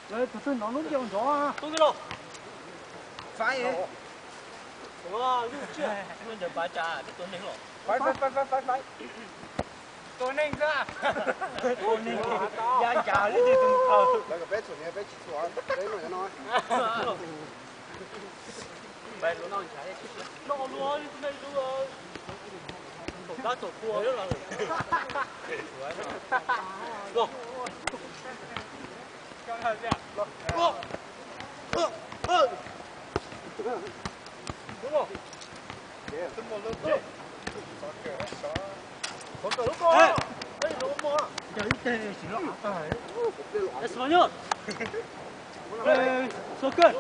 Tus twg nov lub ntiaus nrov. Tua neeg xwb. Tua neeg ya ncav li tus mus thaum. Peb tsis txhuam, peb no no. Noj luag li tus neeg tus, thaum dab thaum tua. Los. Español. Soccer.